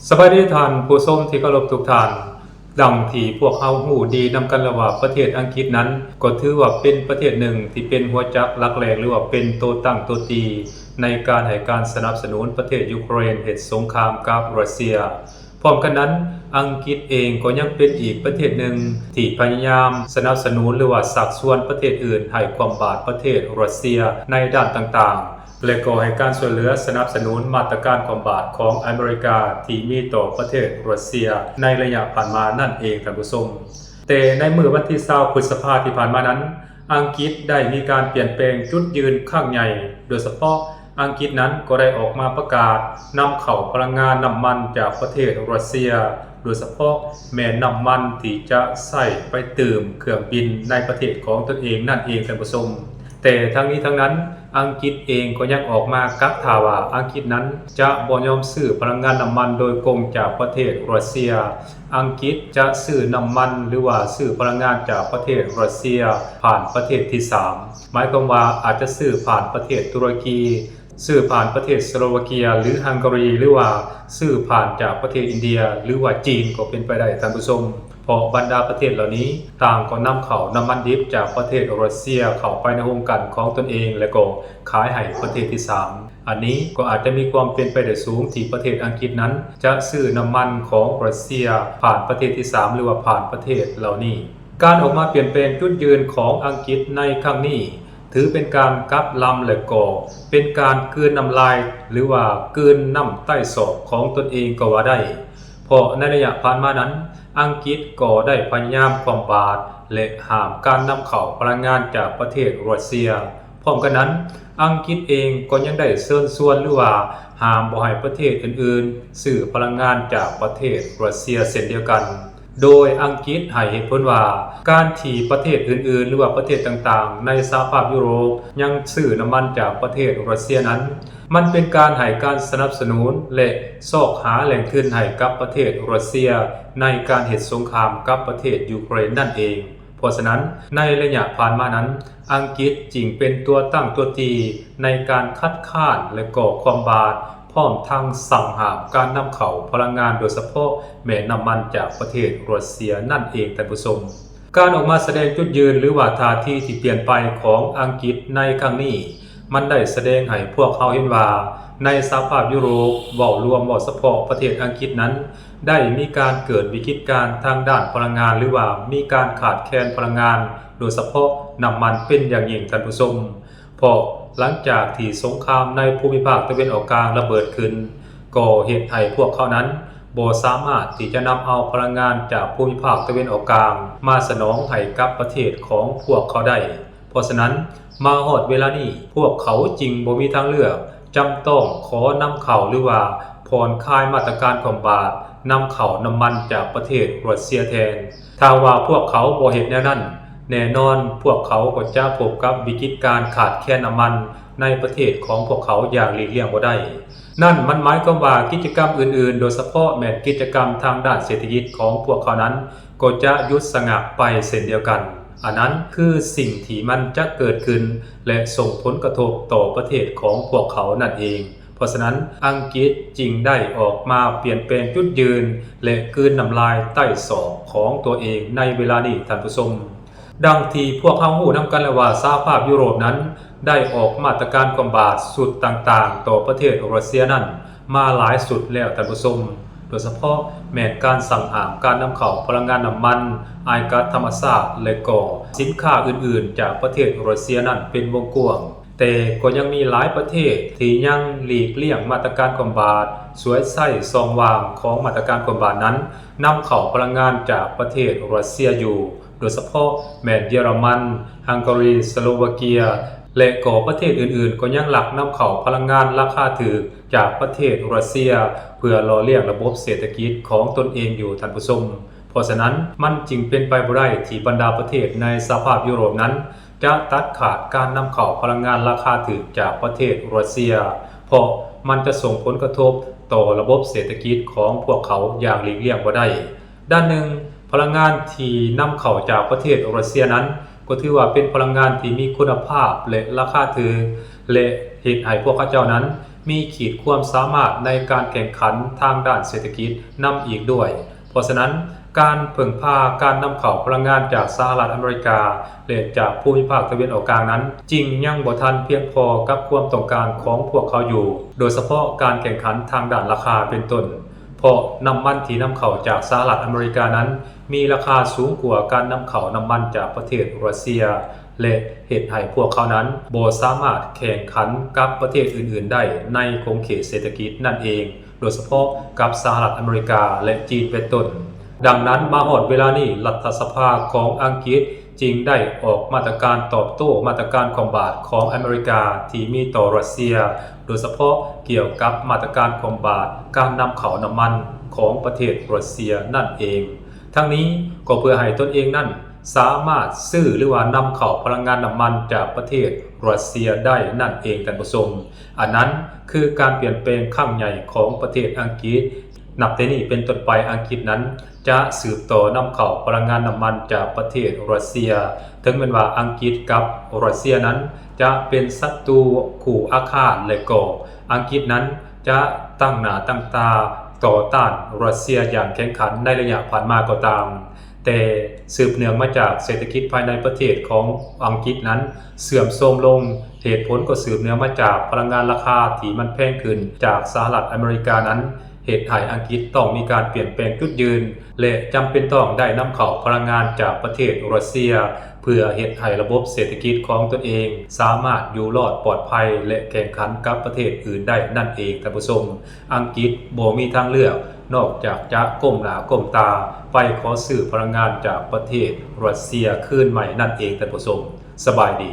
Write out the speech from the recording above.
ສະບາຍດີທ່ານຜູ້ຊົມທີ່ເຄົາລົບທຸກທ່ານ. ດັ່ງທີ່ພວກເຮົາຮູ້ດີນຳກັນແລ້ວວ່າ ປະເທດອັງກິດນັ້ນກໍຖືວ່າເປັນປະເທດໜຶ່ງທີ່ເປັນຫົວຈັກຫຼັກແຫຼ່ງ ຫຼືວ່າເປັນໂຕຕັ້ງໂຕຕີໃນການໃຫ້ການສະໜັບສະໜູນປະເທດຢູເຄຣນເຮັດສົງຄາມກັບຣັດເຊຍ. ພ້ອມກັນນັ້ນ, ອັງກິດເອງກໍຍັງເປັນອີກປະເທດໜຶ່ງທີ່ພະຍາຍາມສະໜັບສະໜູນ ຫຼືວ່າຊັກຊວນປະເທດອື່ນໃຫ້ຄວາມບາດປະເທດຣັດເຊຍໃນດ້ານຕ່າງໆ ແລະ ກໍໃຫ້ການຊ່ວຍເຫຼືອສະໜັບສະໜູນມາດຕະການຄວາມບາດຂອງອາເມລິກາທີ່ມີຕໍ່ປະເທດຣັດເຊຍໃນໄລຍະຜ່ານມານັ້ນເອງ, ທ່ານຜູ້ຊົມ. ແຕ່ໃນມື້ວັນທີຊາວ ພຶດສະພາທີ່ຜ່ານມານັ້ນ, ອັງກິດໄດ້ມີການປ່ຽນແປງຈຸດຢືນຄັ້ງໃຫຍ່, ໂດຍສະເພາະອັງກິດນັ້ນກໍໄດ້ອອກມາປະກາດນຳເຂົ້າພະລັງງານນ້ຳມັນຈາກປະເທດຣັດເຊຍ, ໂດຍສະເພາະແມ່ນນ້ຳມັນທີ່ຈະໃຊ້ໄປຕື່ມເຄື່ອງບິນໃນປະເທດຂອງຕົນເອງນັ້ນເອງ, ທ່ານຜູ້ຊົມ. ແຕ່ທັງນີ້ທັງນັ້ນ, ອັງກິດເອງກໍຍັງອອກມາກັກຖ້າວ່າອັງກິດນັ້ນຈະບໍ່ຍອມຊື້ພະລັງງານນ້ຳມັນໂດຍກົງຈາກປະເທດຣັດເຊຍ. ອັງກິດຈະຊື້ນ້ຳມັນ ຫຼືວ່າຊື້ພະລັງງານຈາກປະເທດຣັດເຊຍຜ່ານປະເທດທີສາມ, ໝາຍຄວາມວ່າອາດຈະຊື້ຜ່ານປະເທດຕຸລະກີ, ຊື້ຜ່ານປະເທດສະໂລວາເກຍ ຫຼື ຮັງກາຣີ ຫຼືວ່າຊື້ຜ່ານຈາກປະເທດອິນເດຍ ຫຼືວ່າຈີນກໍເປັນໄປໄດ້, ທ່ານຜູ້ຊົມ. ເພາະບັນດາປະເທດເຫຼົ່ານີ້ຕ່າງກໍນຳເຂົ້ານ້ຳມັນດິບຈາກປະເທດຣັດເຊຍເຂົ້າໄປໃນໂຮງກັ່ນຂອງຕົນເອງ ແລະ ກໍຂາຍໃຫ້ປະເທດທີສາມ. ອັນນີ້ກໍອາດຈະມີຄວາມເປັນໄປໄດ້ສູງທີ່ປະເທດອັງກິດນັ້ນຈະຊື້ນ້ຳມັນຂອງຣັດເຊຍຜ່ານປະເທດທີສາມ ຫຼືວ່າຜ່ານປະເທດເຫຼົ່ານີ້. ການອອກມາປ່ຽນແປງຈຸດຢືນຂອງອັງກິດໃນຄັ້ງນີ້ ຖືເປັນການກັບລຳ ແລະ ກໍເປັນການກືນນ້ຳລາຍ ຫຼືວ່າກືນນ້ຳໃຕ້ສອກຂອງຕົນເອງກໍວ່າໄດ້, ເພາະໃນໄລຍະຜ່ານມານັ້ນ ອັງກິດກໍໄດ້ພະຍາຍາມຄວ່ຳບາດ ແລະ ຫ້າມການນຳເຂົ້າພະລັງງານຈາກປະເທດຣັດເຊຍ. ພ້ອມກັນນັ້ນ, ອັງກິດເອງກໍຍັງໄດ້ເຊີນຊວນ ຫຼືວ່າຫ້າມບໍ່ໃຫ້ປະເທດອື່ນໆຊື້ພະລັງງານຈາກປະເທດຣັດເຊຍເຊັ່ນດຽວກັນ. ໂດຍອັງກິດໃຫ້ເຫດຜົນວ່າ ການທີ່ປະເທດອື່ນໆ ຫຼືວ່າປະເທດຕ່າງໆໃນສະຫະພາບຢູໂຣບຍັງຊື້ນ້ຳມັນຈາກປະເທດຣັດເຊຍນັ້ນ ມັນເປັນການໃຫ້ການສະໜັບສະໜູນ ແລະ ຊອກຫາແຫຼ່ງທຶນໃຫ້ກັບປະເທດຣັດເຊຍໃນການເຮັດສົງຄາມກັບປະເທດຢູເຄຣນນັ້ນເອງ. ເພາະສະນັ້ນ, ໃນໄລຍະຜ່ານມານັ້ນ, ອັງກິດຈຶ່ງເປັນຕົວຕັ້ງຕົວຕີໃນການຄັດຄ້ານ ແລະ ກໍ່ຄວາມບາດ ພ້ອມທັງສັ່ງຫ້າມການນຳເຂົ້າພະລັງງານ, ໂດຍສະເພາະແມ່ນນ້ຳມັນຈາກປະເທດຣັດເຊຍນັ້ນເອງ, ທ່ານຜູ້ຊົມ. ການອອກມາສະແດງຈຸດຢືນ ຫຼືວ່າທ່າທີທີ່ປ່ຽນໄປຂອງອັງກິດໃນຄັ້ງນີ້ ມັນໄດ້ສະແດງໃຫ້ພວກເຮົາເຫັນວ່າ ໃນສະຫະພາບຢູໂຣບ ເວົ້າລວມ, ເວົ້າສະເພາະປະເທດອັງກິດນັ້ນ ໄດ້ມີການເກີດວິກິດການທາງດ້ານພະລັງງານ ຫຼືວ່າມີການຂາດແຄນພະລັງງານ, ໂດຍສະເພາະນ້ຳມັນເປັນຢ່າງຍິ່ງ, ທ່ານຜູ້ຊົມ. ເພາະຫຼັງຈາກທີ່ສົງຄາມໃນພູມິພາກຕາເວັນອອກກາງລະເບີດຂຶ້ນ, ກໍເຮັດໃຫ້ພວກເຂົານັ້ນບໍ່ສາມາດທີ່ຈະນຳເອົາພະລັງງານຈາກພູມິພາກຕາເວັນອອກກາງມາສະໜອງໃຫ້ກັບປະເທດຂອງພວກເຂົາໄດ້. ເພາະສະນັ້ນ, ມາຮອດເວລານີ້, ພວກເຂົາຈຶ່ງບໍ່ມີທາງເລືອກ, ຈຳຕ້ອງຂໍນຳເຂົ້າ ຫຼືວ່າຜ່ອນຄາຍມາດຕະການຄວ່ຳບາດນຳເຂົ້ານ້ຳມັນຈາກປະເທດຣັດເຊຍແທນ. ຖ້າວ່າພວກເຂົາບໍ່ເຮັດແນວນັ້ນ, ແນ່ນອນພວກເຂົາກໍຈະພົບກັບວິກິດການຂາດແຄນນ້ຳມັນໃນປະເທດຂອງພວກເຂົາຢ່າງຫຼີກລ່ຽງບໍ່ໄດ້. ນັ້ນມັນໝາຍຄວາມວ່າກິດຈະກຳອື່ນໆ, ໂດຍສະເພາະແມ່ນກິດຈະກຳທາງດ້ານເສດຖະກິດຂອງພວກເຂົານັ້ນ ກໍຈະຢຸດສະງັກໄປເຊັ່ນດຽວກັນ. ອັນນັ້ນຄືສິ່ງທີ່ມັນຈະເກີດຂຶ້ນ ແລະ ສົ່ງຜົນກະທົບຕໍ່ປະເທດຂອງພວກເຂົານັ້ນເອງ. ເພາະສະນັ້ນ, ອັງກິດຈຶ່ງໄດ້ອອກມາປ່ຽນແປງຈຸດຢືນ ແລະ ກືນນ້ຳລາຍໃຕ້ສອກຂອງຕົວເອງໃນເວລານີ້, ທ່ານຜູ້ຊົມ. ດັ່ງທີ່ພວກເຮົາຮູ້ນຳກັນແລ້ວວ່າ ສະຫະພາບຢູໂຣບນັ້ນໄດ້ອອກມາດຕະການຄວ່ຳບາດຊຸດຕ່າງໆຕໍ່ປະເທດຣັດເຊຍນັ້ນມາຫຼາຍຊຸດແລ້ວ, ທ່ານຜູ້ຊົມ. ໂດຍສະເພາະແມ່ນການສັ່ງຫ້າມການນຳເຂົ້າພະລັງງານນ້ຳມັນ, ອາຍກັດທຳມະຊາດ ແລະ ກໍສິນຄ້າອື່ນໆຈາກປະເທດຣັດເຊຍນັ້ນເປັນວົງກວ້າງ. ແຕ່ກໍຍັງມີຫຼາຍປະເທດທີ່ຍັງຫຼີກລ່ຽງມາດຕະການຄວ່ຳບາດ, ສວຍໃຊ້ຊ່ອງວ່າງຂອງມາດຕະການຄວ່ຳບາດນັ້ນ, ນຳເຂົ້າພະລັງງານຈາກປະເທດຣັດເຊຍຢູ່, ໂດຍສະເພາະແມ່ນເຢຍລະມັນ, ຮັງກາຣີ, ສະໂລວາເກຍ ແລະ ກໍປະເທດອື່ນໆ ກໍຍັງລັກນຳເຂົ້າພະລັງງານລາຄາຖືກຈາກປະເທດຣັດເຊຍ ເພື່ອຫຼໍ່ລ້ຽງລະບົບເສດຖະກິດຂອງຕົນເອງຢູ່, ທ່ານຜູ້ຊົມ. ເພາະສະນັ້ນ, ມັນຈຶ່ງເປັນໄປບໍ່ໄດ້ທີ່ບັນດາປະເທດໃນສະຫະພາບຢູໂຣບນັ້ນ ຈະຕັດຂາດການນຳເຂົ້າພະລັງງານລາຄາຖືກຈາກປະເທດຣັດເຊຍ, ເພາະມັນຈະສົ່ງຜົນກະທົບຕໍ່ລະບົບເສດຖະກິດຂອງພວກເຂົາຢ່າງຫຼີກລ່ຽງບໍ່ໄດ້. ດ້ານໜຶ່ງ, ພະລັງງານທີ່ນຳເຂົ້າຈາກປະເທດຣັດເຊຍນັ້ນ ກໍຖືວ່າເປັນພະລັງງານທີ່ມີຄຸນນະພາບ ແລະ ລາຄາຖືກ ແລະ ເຮັດໃຫ້ພວກເຂົາເຈົ້ານັ້ນ ມີຂີດຄວາມສາມາດໃນການແຂ່ງຂັນທາງດ້ານເສດຖະກິດນຳອີກດ້ວຍ. ເພາະສະນັ້ນ, ການເພິ່ງພາການນຳເຂົ້າພະລັງງານຈາກສະຫະລັດອາເມລິກາ ແລະ ຈາກພູມິພາກຕາເວັນອອກກາງນັ້ນ ຈຶ່ງຍັງບໍ່ທັນພຽງພໍກັບຄວາມຕ້ອງການຂອງພວກເຂົາຢູ່, ໂດຍສະເພາະການແຂ່ງຂັນທາງດ້ານລາຄາເປັນຕົ້ນ. ເພາະນ້ຳມັນທີ່ນຳເຂົ້າຈາກສະຫະລັດອາເມລິການັ້ນ ມີລາຄາສູງກວ່າການນຳເຂົ້ານ້ຳມັນຈາກປະເທດຣັດເຊຍ ແລະ ເຮັດໃຫ້ພວກເຂົານັ້ນບໍ່ສາມາດແຂ່ງຂັນກັບປະເທດອື່ນໆໄດ້ໃນຂົງເຂດເສດຖະກິດນັ້ນເອງ, ໂດຍສະເພາະກັບສະຫະລັດອາເມລິກາ ແລະ ຈີນເປັນຕົ້ນ. ດັ່ງນັ້ນ, ມາຮອດເວລານີ້, ລັດຖະສະພາຂອງອັງກິດຈຶ່ງໄດ້ອອກມາດຕະການຕອບໂຕ້ມາດຕະການຂອງບາດຂອງອາເມລິກາທີ່ມີຕໍ່ຣັດເຊຍ, ໂດຍສະເພາະກ່ຽວກັບມາດຕະການຂອງບາດການນຳເຂົ້ານ້ຳມັນຂອງປະເທດຣັດເຊຍນັ້ນເອງ. ທັງນີ້ກໍເພື່ອໃຫ້ຕົນເອງນັ້ນສາມາດຊື້ ຫຼືວ່ານຳເຂົ້າພະລັງງານນ້ຳມັນຈາກປະເທດຣັດເຊຍໄດ້ນັ້ນເອງ, ທ່ານຜູ້ຊົມ. ອັນນັ້ນຄືການປ່ຽນແປງຄັ້ງໃຫຍ່ຂອງປະເທດອັງກິດ. ນັບແຕ່ນີ້ເປັນຕົ້ນໄປ, ອັງກິດນັ້ນຈະສືບຕໍ່ນຳເຂົ້າພະລັງງານນ້ຳມັນຈາກປະເທດຣັດເຊຍ. ເຖິງແມ່ນວ່າອັງກິດກັບຣັດເຊຍນັ້ນຈະເປັນສັດຕູຄູ່ອາຄາດ ແລະກໍອັງກິດນັ້ນຈະຕັ້ງໜ້າຕັ້ງຕາຕໍ່ຕ້ານຣັດເຊຍຢ່າງແຂງຂັນໃນໄລຍະຜ່ານມາກໍຕາມ, ແຕ່ສືບເນື່ອງມາຈາກເສດຖະກິດພາຍໃນປະເທດຂອງອັງກິດນັ້ນເສື່ອມໂຊມລົງ, ເຫດຜົນກໍສືບເນື່ອງມາຈາກພະລັງງານລາຄາທີ່ມັນແພງຂຶ້ນຈາກສະຫະລັດອາເມລິການັ້ນ ເຮັດໃຫ້ອັງກິດຕ້ອງມີການປ່ຽນແປງຈຸດຢືນ ແລະ ຈຳເປັນຕ້ອງໄດ້ນຳເຂົ້າພະລັງງານຈາກປະເທດຣັດເຊຍ ເພື່ອເຮັດໃຫ້ລະບົບເສດຖະກິດຂອງຕົນເອງສາມາດຢູ່ລອດປອດໄພ ແລະ ແຂ່ງຂັນກັບປະເທດອື່ນໄດ້ນັ້ນເອງ, ທ່ານຜູ້ຊົມ. ອັງກິດບໍ່ມີທາງເລືອກນອກຈາກຈະກົ້ມໜ້າກົ້ມຕາໄປຂໍຊື້ພະລັງງານຈາກປະເທດຣັດເຊຍຄືນໃໝ່ນັ້ນເອງ, ທ່ານຜູ້ຊົມ. ສະບາຍດີ.